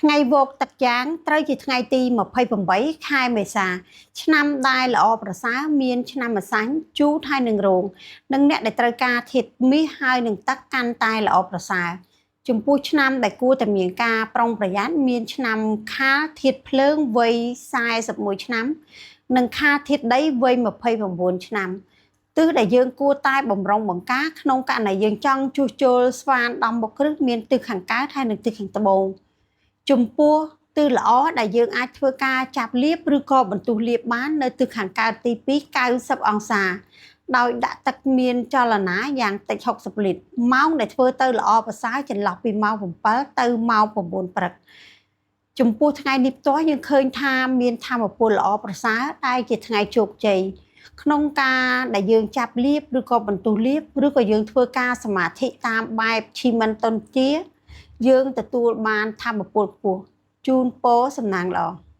ថ្ងៃវកទឹកយ៉ាងត្រូវជាថ្ងៃទី28ខែមេសា ឆ្នាំដែលល្អប្រសើរមានឆ្នាំម្សាញ់ជូតហើយនឹងរោងនិងអ្នកដែលត្រូវការធាតុមាសហើយនឹងទឹកកាន់តែល្អប្រសើរចំពោះឆ្នាំដែលគួរតែមានការប្រុងប្រយ័ត្នមានឆ្នាំខាលធាតុភ្លើងវ័យ41ឆ្នាំ និងខាលធាតុដីវ័យ29ឆ្នាំទិសដែលយើងគួរតែបំរុងបង្ការក្នុងករណីយើងចង់ជួសជុលស្វានដំបុកគ្រឹះមានទិសខាងកើតហើយនិងទិសខាងត្បូងចំពោះទិសល្អដែលយើងអាចធ្វើការចាប់លៀបឬក៏បន្ទុះលៀបបាននៅទិសខាងកើតទី2 90អង្សាដោយដាក់ទឹកមានចលនាយ៉ាងតិច60លីត្រម៉ោងដែលធ្វើទៅល្អប្រសើរចន្លោះពីម៉ោង7ទៅម៉ោង9ព្រឹកចំពោះថ្ងៃនេះផ្ទាល់យើងឃើញថាមានធម៌ពលល្អប្រសើរដែលជាថ្ងៃជោគជ័យក្នុងការដែលយើងចាប់លៀបឬក៏បន្ទុះលៀបឬក៏យើងធ្វើការសមាធិតាមបែបឈីមិនតុនជា យើងទទួលបានធម៌ពលខ្ពស់ជូនពរសំណាងល្អ។